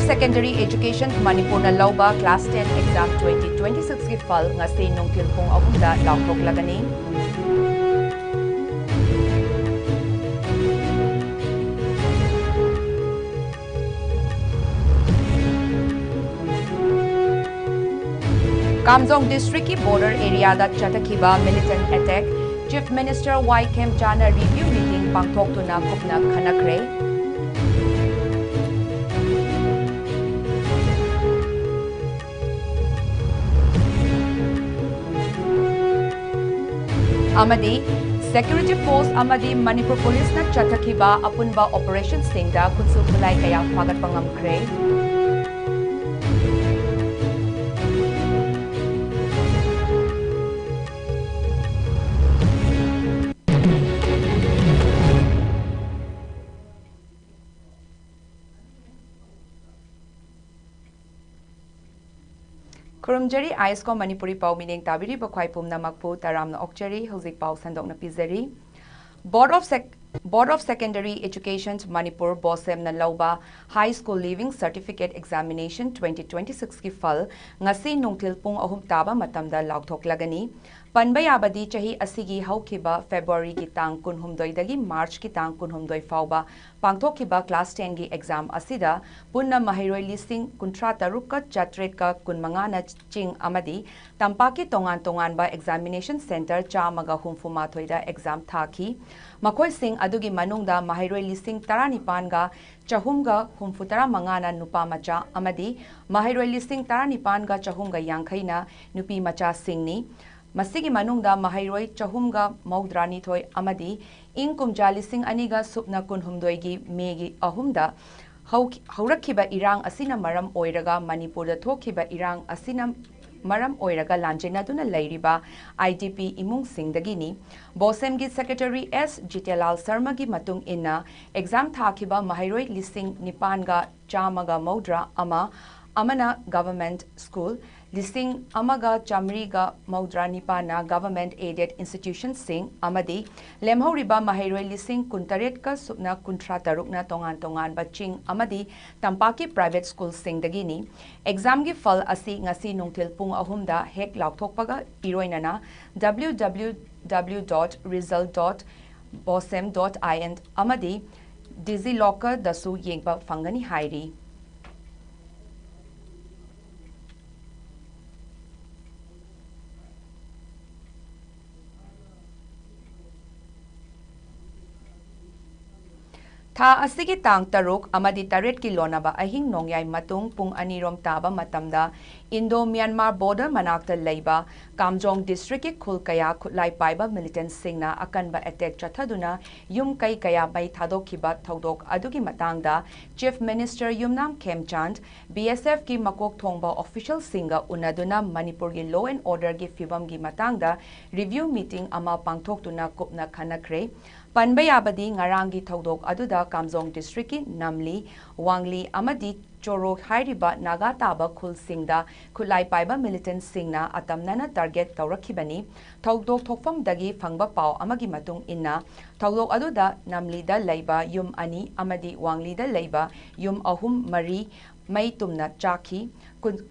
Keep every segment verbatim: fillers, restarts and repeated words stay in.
Secondary Education Manipurꯅ ꯂꯧꯕ Class ten Exam twenty twenty-sixꯀꯤ ꯐꯜ ꯉꯁꯤ ꯅꯨꯡꯊꯤꯜ ꯄꯨꯡ ꯑꯍꯨꯝꯗ ꯂꯥꯎꯊꯣꯛꯂꯒꯅꯤ꯫ ꯀꯥꯝꯖꯣꯡ Districtꯀꯤ border areaꯗ ꯆꯠꯊꯈꯤꯕ militant attack, Chief Minister ꯋꯥꯏ ꯈꯦꯝꯆꯥꯅ review meeting ꯄꯥꯡꯊꯣꯛꯇꯨꯅ ꯀꯨꯞꯅ ꯈꯟꯅꯈ꯭ꯔꯦ꯫ ꯑꯃꯗꯤ security force ꯑꯃꯗꯤ ꯃꯅꯤꯄꯨꯔ ꯄꯨꯂꯤꯁꯅ ꯆꯠꯊꯈꯤꯕ ꯑꯄꯨꯟꯕ operationꯁꯤꯡꯗ ꯈꯨꯠꯁꯨ ꯈꯨꯠꯂꯥꯏ ꯀꯌꯥ ꯐꯥꯒꯠꯄ ꯉꯝꯈ꯭ꯔꯦ꯫ ꯈꯨꯔꯨꯝꯖꯔꯤ, ꯑꯥꯏ ꯑꯦꯁ ꯀꯣ ꯃꯅꯤꯄꯨꯔꯤ ꯄꯥꯎ ꯃꯤꯠꯌꯦꯡ ꯇꯥꯕꯤꯔꯤꯕ ꯈ꯭ꯋꯥꯏ ꯄꯨꯝꯅꯃꯛꯄꯨ ꯇꯔꯥꯝꯅ ꯑꯣꯛꯆꯔꯤ꯫ ꯍꯧꯖꯤꯛ ꯄꯥꯎ ꯁꯟꯗꯣꯛꯅ ꯄꯤꯖꯔꯤ꯫ Board of Sec-, Board of Secondary Education Manipur, BOSEMꯅ ꯂꯧꯕ High School Leaving Certificate Examination twenty twenty-sixꯀꯤ ꯐꯜ ꯉꯁꯤ ꯅꯨꯡꯊꯤꯜ ꯄꯨꯡ ꯑꯍꯨꯝ ꯇꯥꯕ ꯃꯇꯝꯗ ꯂꯥꯎꯊꯣꯛꯂꯒꯅꯤ꯫ ꯄꯟꯕ ꯌꯥꯕꯗꯤ, ꯆꯍꯤ ꯑꯁꯤꯒꯤ ꯍꯧꯈꯤꯕ Februaryꯒꯤ ꯇꯥꯡ ꯀꯨꯟꯍꯨꯝꯗꯣꯏꯗꯒꯤ Marchꯀꯤ ꯇꯥꯡ ꯀꯨꯟꯍꯨꯝꯗꯣꯏ ꯐꯥꯎꯕ ꯄꯥꯡꯊꯣꯛꯈꯤꯕ Class tenꯒꯤ exam ꯑꯁꯤꯗ ꯄꯨꯟꯅ ꯃꯍꯩꯔꯣꯏ ꯂꯤꯁꯤꯡ ꯀꯨꯟꯊ꯭ꯔꯥ ꯇꯔꯨꯛꯀ ꯆꯥꯇ꯭ꯔꯦꯠꯀ ꯀꯨꯟꯃꯉꯥꯅ ꯆꯤꯡ ꯑꯃꯗꯤ ꯇꯝꯄꯥꯛꯀꯤ ꯇꯣꯉꯥꯟ ꯇꯣꯉꯥꯟꯕ examination centre ꯆꯥꯝꯃꯒ ꯍꯨꯝꯐꯨ ꯃꯥꯊꯣꯏꯗ exam ꯊꯥꯈꯤ꯫ ꯃꯈꯣꯏꯁꯤꯡ ꯑꯗꯨꯒꯤ ꯃꯅꯨꯡꯗ ꯃꯍꯩꯔꯣꯏ ꯂꯤꯁꯤꯡ ꯇꯔꯥꯅꯤꯄꯥꯟꯒ ꯆꯍꯨꯝꯒ ꯍꯨꯝꯐꯨꯇꯔꯥ ꯃꯉꯥꯅ ꯅꯨꯄꯥ ꯃꯆꯥ ꯑꯃꯗꯤ ꯃꯍꯩꯔꯣꯏ ꯂꯤꯁꯤꯡ ꯇꯔꯥꯅꯤꯄꯥꯟꯒ ꯆꯍꯨꯝꯒ ꯌꯥꯡꯈꯩꯅ ꯅꯨꯄꯤ ꯃꯆꯥꯁꯤꯡꯅꯤ꯫ ꯃꯁꯤꯒꯤ ꯃꯅꯨꯡꯗ ꯃꯍꯩꯔꯣꯏ ꯆꯍꯨꯝꯒ ꯃꯧꯗ꯭ꯔꯥꯅꯤꯊꯣꯏ ꯑꯃꯗꯤ ꯏꯪ ꯀꯨꯝꯖꯥ ꯂꯤꯁꯤꯡ ꯑꯅꯤꯒ ꯁꯨꯞꯅ ꯀꯨꯟꯍꯨꯝꯗꯣꯏꯒꯤ Mayꯒꯤ ꯑꯍꯨꯝꯗ ꯍꯧꯈꯤ-, ꯍꯧꯔꯛꯈꯤꯕ ꯏꯔꯥꯡ ꯑꯁꯤꯅ ꯃꯔꯝ ꯑꯣꯏꯔꯒ, ꯃꯅꯤꯄꯨꯔꯗ ꯊꯣꯛꯈꯤꯕ ꯏꯔꯥꯡ ꯑꯁꯤꯅ ꯃꯔꯝ ꯑꯣꯏꯔꯒ ꯂꯥꯟꯖꯦꯟꯅꯗꯨꯅ ꯂꯩꯔꯤꯕ IDP ꯏꯃꯨꯡꯁꯤꯡꯗꯒꯤꯅꯤ꯫ BOSEMꯒꯤ Secretary S ꯖꯤꯇꯦꯂꯥꯜ ꯁꯔꯃꯒꯤ ꯃꯇꯨꯡ ꯏꯟꯅ, exam ꯊꯥꯈꯤꯕ ꯃꯍꯩꯔꯣꯏ ꯂꯤꯁꯤꯡ ꯅꯤꯄꯥꯟꯒ ꯆꯥꯝꯃꯒ ꯃꯧꯗ꯭ꯔꯥ ꯑꯃ ꯑꯃꯅ government school, ꯂꯤꯁꯤꯡ ꯑꯃꯒ ꯆꯥꯃꯔꯤꯒ ꯃꯧꯗ꯭ꯔꯥ ꯅꯤꯄꯥꯟꯅ government aided institutionꯁꯤꯡ ꯑꯃꯗꯤ ꯂꯦꯝꯍꯧꯔꯤꯕ ꯃꯍꯩꯔꯣꯏ ꯂꯤꯁꯤꯡ ꯀꯨꯟꯇꯔꯦꯠꯀ ꯁꯨꯞꯅ ꯀꯨꯟꯊ꯭ꯔꯥ ꯇꯔꯨꯛꯅ ꯇꯣꯉꯥꯟ ꯇꯣꯉꯥꯟꯕ ꯆꯤꯡ ꯑꯃꯗꯤ ꯇꯝꯄꯥꯛꯀꯤ private schoolꯁꯤꯡꯗꯒꯤꯅꯤ꯫ Examꯒꯤ ꯐꯜ ꯑꯁꯤ ꯉꯁꯤ ꯅꯨꯡꯊꯤꯜ ꯄꯨꯡ ꯑꯍꯨꯝꯗ ꯍꯦꯛ ꯂꯥꯎꯊꯣꯛꯄꯒ ꯏꯔꯣꯏꯅꯅ W W W dot result dot bosem dot I N ꯑꯃꯗꯤ DigiLocker ꯗꯁꯨ ꯌꯦꯡꯕ ꯐꯪꯒꯅꯤ ꯍꯥꯏꯔꯤ꯫ ꯊꯥ ꯑꯁꯤꯒꯤ ꯇꯥꯡ ꯇꯔꯨꯛ ꯑꯃꯗꯤ ꯇꯔꯦꯠꯀꯤ ꯂꯣꯟꯅꯕ ꯑꯍꯤꯡ ꯅꯣꯡꯌꯥꯏ ꯃꯇꯨꯡ ꯄꯨꯡ ꯑꯅꯤꯔꯣꯝ ꯇꯥꯕ ꯃꯇꯝꯗ Indo Myanmar border ꯃꯅꯥꯛꯇ ꯂꯩꯕ ꯀꯥꯝꯖꯣꯡ districtꯀꯤ ꯈꯨꯜ ꯀꯌꯥ ꯈꯨꯠꯂꯥꯏ ꯄꯥꯏꯕ militantꯁꯤꯡꯅ ꯑꯀꯟꯕ attack ꯆꯠꯊꯗꯨꯅ ꯌꯨꯝ ꯀꯩ ꯀꯌꯥ ꯃꯩ ꯊꯥꯗꯣꯛꯈꯤꯕ ꯊꯧꯗꯣꯛ ꯑꯗꯨꯒꯤ ꯃꯇꯥꯡꯗ Chief Minister ꯌꯨꯝꯅꯥꯝ ꯈꯦꯝꯆꯥꯟ, B S Fꯀꯤ ꯃꯀꯣꯛ ꯊꯣꯡꯕ officialꯁꯤꯡꯒ ꯎꯅꯗꯨꯅ ꯃꯅꯤꯄꯨꯔꯒꯤ law and orderꯒꯤ ꯐꯤꯕꯝꯒꯤ ꯃꯇꯥꯡꯗ review meeting ꯑꯃ ꯄꯥꯡꯊꯣꯛꯇꯨꯅ ꯀꯨꯞꯅ ꯈꯟꯅꯈ꯭ꯔꯦ꯫ ꯄꯟꯕ ꯌꯥꯕꯗꯤ ꯉꯔꯥꯡꯒꯤ ꯊꯧꯗꯣꯛ ꯑꯗꯨꯗ ꯀꯥꯝꯖꯣꯡ districtꯀꯤ ꯅꯝꯂꯤ, ꯋꯥꯡꯂꯤ ꯑꯃꯗꯤ ꯆꯣꯔꯣ ꯍꯥꯏꯔꯤꯕ ꯅꯥꯒꯥ ꯇꯥꯕ ꯈꯨꯜꯁꯤꯡꯗ ꯈꯨꯠꯂꯥꯏ ꯄꯥꯏꯕ militantꯁꯤꯡꯅ ꯑꯇꯝꯅꯅ target ꯇꯧꯔꯛꯈꯤꯕꯅꯤ꯫ ꯊꯧꯗꯣꯛ ꯊꯣꯛꯐꯝꯗꯒꯤ ꯐꯪꯕ ꯄꯥꯎ ꯑꯃꯒꯤ ꯃꯇꯨꯡ ꯏꯟꯅ, ꯊꯧꯗꯣꯛ ꯑꯗꯨꯗ ꯅꯝꯂꯤꯗ ꯂꯩꯕ ꯌꯨꯝ ꯑꯅꯤ ꯑꯃꯗꯤ ꯋꯥꯡꯂꯤꯗ ꯂꯩꯕ ꯌꯨꯝ ꯑꯍꯨꯝ ꯃꯔꯤ ꯃꯩ ꯇꯨꯝꯅ ꯆꯥꯛꯈꯤ꯫ ꯀꯨꯟ-,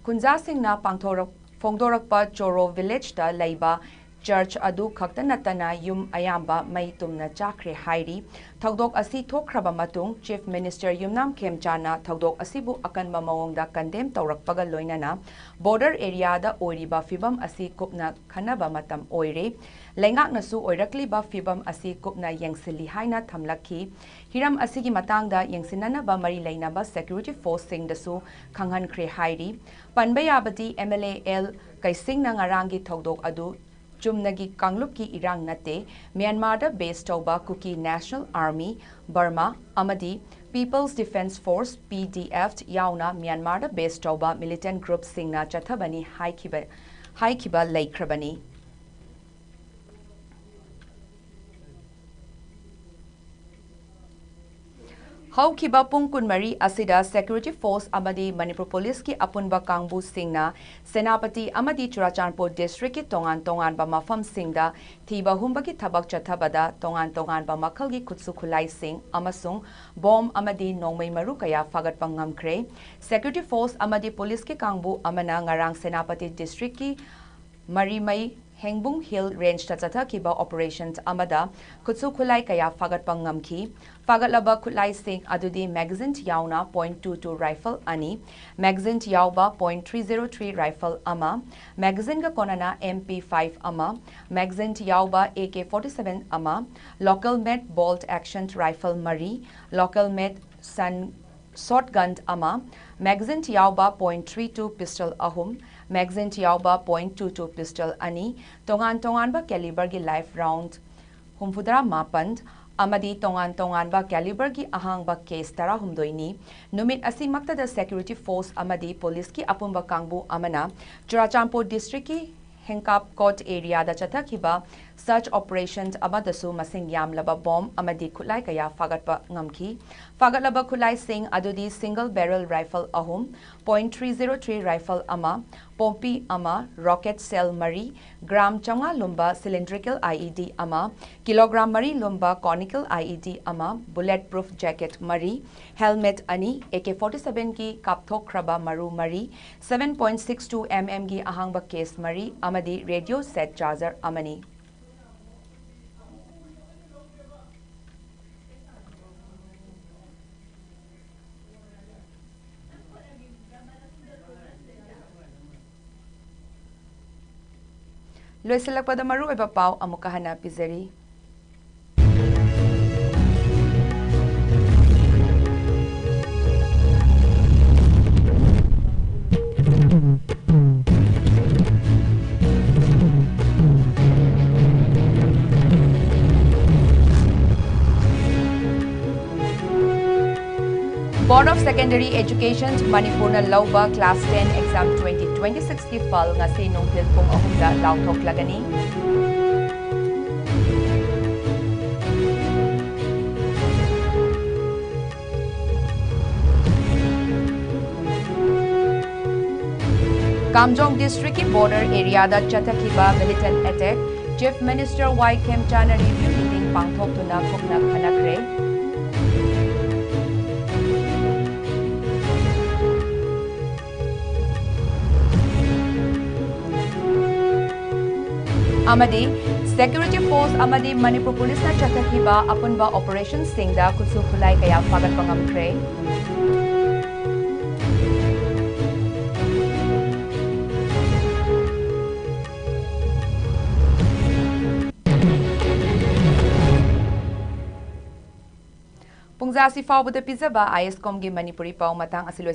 ꯀꯨꯟꯖꯥꯁꯤꯡꯅ ꯄꯥꯡꯊꯣꯔꯛ-, ꯐꯣꯡꯗꯣꯔꯛꯄ ꯆꯣꯔꯣ villageꯇ ꯂꯩꯕ church ꯑꯗꯨ ꯈꯛꯇ ꯅꯠꯇꯅ ꯌꯨꯝ ꯑꯌꯥꯝꯕ ꯃꯩ ꯇꯨꯝꯅ ꯆꯥꯛꯈ꯭ꯔꯦ ꯍꯥꯏꯔꯤ꯫ ꯊꯧꯗꯣꯛ ꯑꯁꯤ ꯊꯣꯛꯈ꯭ꯔꯕ ꯃꯇꯨꯡ Chief Minister ꯌꯨꯝꯅꯥꯝ ꯈꯦꯝꯆꯥꯟꯅ ꯊꯧꯗꯣꯛ ꯑꯁꯤꯕꯨ ꯑꯀꯟꯕ ꯃꯑꯣꯡꯗ condemn ꯇꯧꯔꯛꯄꯒ ꯂꯣꯏꯅꯅ border areaꯗ ꯑꯣꯏꯔꯤꯕ ꯐꯤꯕꯝ ꯑꯁꯤ ꯀꯨꯞꯅ ꯈꯟꯅꯕ ꯃꯇꯝ ꯑꯣꯏꯔꯦ꯫ ꯂꯩꯉꯥꯛꯅꯁꯨ ꯑꯣꯏꯔꯛꯂꯤꯕ ꯐꯤꯕꯝ ꯑꯁꯤ ꯀꯨꯞꯅ ꯌꯦꯡꯁꯤꯜꯂꯤ ꯍꯥꯏꯅ ꯊꯝꯂꯛꯈꯤ꯫ ꯍꯤꯔꯝ ꯑꯁꯤꯒꯤ ꯃꯇꯥꯡꯗ ꯌꯦꯡꯁꯤꯟꯅꯅꯕ ꯃꯔꯤ ꯂꯩꯅꯕ security forceꯁꯤꯡꯗꯁꯨ ꯈꯪꯍꯟꯈ꯭ꯔꯦ ꯍꯥꯏꯔꯤ꯫ ꯄꯟꯕ ꯌꯥꯕꯗꯤ M L A L ꯀꯩꯁꯤꯡꯅ ꯉꯔꯥꯡꯒꯤ ꯊꯧꯗꯣꯛ ꯑꯗꯨ ꯆꯨꯝꯅꯒꯤ ꯀꯥꯡꯂꯨꯞꯀꯤ ꯏꯔꯥꯡ ꯅꯠꯇꯦ, ꯃ꯭ꯌꯥꯟꯃꯥꯔꯗ base ꯇꯧꯕ Kuki National Army, ꯕꯔꯃꯥ, ꯑꯃꯗꯤ People's Defence Force, P D F, ꯌꯥꯎꯅ ꯃ꯭ꯌꯥꯟꯃꯥꯔꯗ base ꯇꯧꯕ militant groupꯁꯤꯡꯅ ꯆꯠꯊꯕꯅꯤ ꯍꯥꯏꯈꯤꯕ, ꯍꯥꯏꯈꯤꯕ ꯂꯩꯈ꯭ꯔꯕꯅꯤ꯫ ꯍꯧꯈꯤꯕ ꯄꯨꯡ ꯀꯨꯟꯃꯔꯤ ꯑꯁꯤꯗ security force ꯑꯃꯗꯤ ꯃꯅꯤꯄꯨꯔ ꯄꯨꯂꯤꯁꯀꯤ ꯑꯄꯨꯟꯕ ꯀꯥꯡꯕꯨꯁꯤꯡꯅ ꯁꯦꯅꯥꯄꯇꯤ ꯑꯃꯗꯤ ꯆꯨꯔꯥꯆꯥꯟꯄꯨꯔ districtꯀꯤ ꯇꯣꯉꯥꯟ ꯇꯣꯉꯥꯟꯕ ꯃꯐꯝꯁꯤꯡꯗ ꯊꯤꯕ ꯍꯨꯝꯕꯒꯤ ꯊꯕꯛ ꯆꯠꯊꯕꯗ ꯇꯣꯉꯥꯟ ꯇꯣꯉꯥꯟꯕ ꯃꯈꯜꯒꯤ ꯈꯨꯠꯁꯨ ꯈꯨꯠꯂꯥꯏꯁꯤꯡ ꯑꯃꯁꯨꯡ ꯕꯣꯝ ꯑꯃꯗꯤ ꯅꯣꯡꯃꯩ ꯃꯔꯨ ꯀꯌꯥ ꯐꯥꯒꯠꯄ ꯉꯝꯈ꯭ꯔꯦ꯫ Security force ꯑꯃꯗꯤ ꯄꯨꯂꯤꯁꯀꯤ ꯀꯥꯡꯕꯨ ꯑꯃꯅ ꯉꯔꯥꯡ ꯁꯦꯅꯥꯄꯇꯤ districtꯀꯤ ꯃꯔꯤꯃꯩ ꯍꯦꯡꯕꯨꯡ Hill Rangeꯇ ꯆꯠꯊꯈꯤꯕ operation ꯑꯃꯗ ꯈꯨꯠꯁꯨ ꯈꯨꯠꯂꯥꯏ ꯀꯌꯥ ꯐꯥꯒꯠꯄ ꯉꯝꯈꯤ꯫ ꯐꯥꯒꯠꯂꯕ ꯈꯨꯠꯂꯥꯏꯁꯤꯡ ꯑꯗꯨꯗꯤ magazine ꯌꯥꯎꯅ point two two rifle ꯑꯅꯤ, magazine ꯌꯥꯎꯕ point three zero three rifle ꯑꯃ, magazineꯒ ꯀꯣꯟꯅꯅ M P five ꯑꯃ, magazine ꯌꯥꯎꯕ A K forty seven ꯑꯃ, local made bolt action rifle ꯃꯔꯤ, local made sun shotgun ꯑꯃ, magazine ꯌꯥꯎꯕ point three two pistol ꯑꯍꯨꯝ, magazine ꯌꯥꯎꯕ point two two pistol ꯑꯅꯤ, ꯇꯣꯉꯥꯟ ꯇꯣꯉꯥꯟꯕ caliberꯒꯤ live round ꯍꯨꯝꯐꯨꯇꯔꯥ ꯃꯥꯄꯟ ꯑꯃꯗꯤ ꯇꯣꯉꯥꯟ ꯇꯣꯉꯥꯟꯕ caliberꯒꯤ ꯑꯍꯥꯡꯕ case ꯇꯔꯥꯍꯨꯝꯗꯣꯏꯅꯤ꯫ ꯅꯨꯃꯤꯠ ꯑꯁꯤꯃꯛꯇꯗ security force ꯑꯃꯗꯤ ꯄꯨꯂꯤꯁꯀꯤ ꯑꯄꯨꯟꯕ ꯀꯥꯡꯕꯨ ꯑꯃꯅ ꯆꯨꯔꯥꯆꯥꯟꯄꯨꯔ districtꯀꯤ ꯍꯦꯡꯀꯥꯞꯀꯣꯠ areaꯗ ꯆꯠꯊꯈꯤꯕ search operation ꯑꯃꯗꯁꯨ ꯃꯁꯤꯡ ꯌꯥꯝꯂꯕ ꯕꯣꯝ ꯑꯃꯗꯤ ꯈꯨꯠꯂꯥꯏ ꯀꯌꯥ ꯐꯥꯒꯠꯄ ꯉꯝꯈꯤ꯫ ꯐꯥꯒꯠꯂꯕ ꯈꯨꯠꯂꯥꯏꯁꯤꯡ ꯑꯗꯨꯗꯤ single barrel rifle ꯑꯍꯨꯝ, point three zero three rifle ꯑꯃ, ꯄꯣꯝꯄꯤ ꯑꯃ, rocket shell ꯃꯔꯤ, gram ꯆꯥꯝꯃꯉꯥ ꯂꯨꯝꯕ cylindrical I E D ꯑꯃ, kilogram ꯃꯔꯤ ꯂꯨꯝꯕ conical I E D ꯑꯃ, bullet proof jacket ꯃꯔꯤ, helmet ꯑꯅꯤ, A K forty sevenꯒꯤ ꯀꯥꯞꯊꯣꯛꯈ꯭ꯔꯕ ꯃꯔꯨ ꯃꯔꯤ, seven point six two mmꯒꯤ ꯑꯍꯥꯡꯕ case ꯃꯔꯤ ꯑꯃꯗꯤ radio set charger ꯑꯃꯅꯤ꯫ ꯂꯣꯏꯁꯤꯜꯂꯛꯄꯗ ꯃꯔꯨꯑꯣꯏꯕ ꯄꯥꯎ ꯑꯃꯨꯛꯀ ꯍꯟꯅ ꯄꯤꯖꯔꯤ꯫ Board of Secondary Education ꯃꯅꯤꯄꯨꯔꯅ ꯂꯧꯕ class ten exam twenty twenty-sixꯀꯤ ꯐꯜ ꯉꯁꯤ ꯅꯨꯡꯊꯤꯜ ꯄꯨꯡ ꯑꯍꯨꯝꯗ ꯂꯥꯎꯊꯣꯛꯂꯒꯅꯤ꯫ ꯀꯥꯝꯖꯣꯡ ꯗꯤꯁꯇ꯭ꯔꯤꯛꯀꯤ ꯕꯣꯔꯗꯔ ꯑꯦꯔꯤꯌꯥꯗ ꯆꯠꯊꯈꯤꯕ ꯃꯤꯂꯤꯇꯦꯟ ꯑꯦꯇꯦꯛ, ꯆꯤꯐ ꯃꯤꯅꯤꯁꯇꯔ ꯋꯥꯏ ꯈꯦꯝꯆꯥꯅ ꯔꯤꯚ꯭ꯌꯨ ꯃꯤꯇꯤꯡ ꯄꯥꯡꯊꯣꯛꯇꯨꯅ ꯀꯨꯞꯅ ꯈꯟꯅꯈ꯭ꯔꯦ꯫ ꯑꯃꯗꯤ ꯁꯦꯀ꯭ꯌꯨꯔꯤꯇꯤ ꯐꯣꯔꯁ ꯑꯃꯗꯤ ꯃꯅꯤꯄꯨꯔ ꯄꯨꯂꯤꯁꯅ ꯆꯠꯊꯈꯤꯕ ꯑꯄꯨꯟꯕ ꯑꯣꯄꯔꯦꯁꯟꯁꯤꯡꯗ ꯈꯨꯠꯁꯨ ꯈꯨꯠꯂꯥꯏ ꯀꯌꯥ ꯐꯥꯒꯠꯄ ꯉꯝꯈ꯭ꯔꯦ꯫ ꯄꯨꯡꯖꯥ ꯑꯁꯤ ꯐꯥꯎꯕꯗ ꯄꯤꯖꯕ ꯑꯥꯏ ꯑꯦꯁ ꯀꯣꯝꯒꯤ ꯃꯅꯤꯄꯨꯔꯤ ꯄꯥꯎ ꯃꯇꯥꯡ ꯑꯁꯤ ꯂꯣꯏꯁꯤꯜꯂꯦ꯫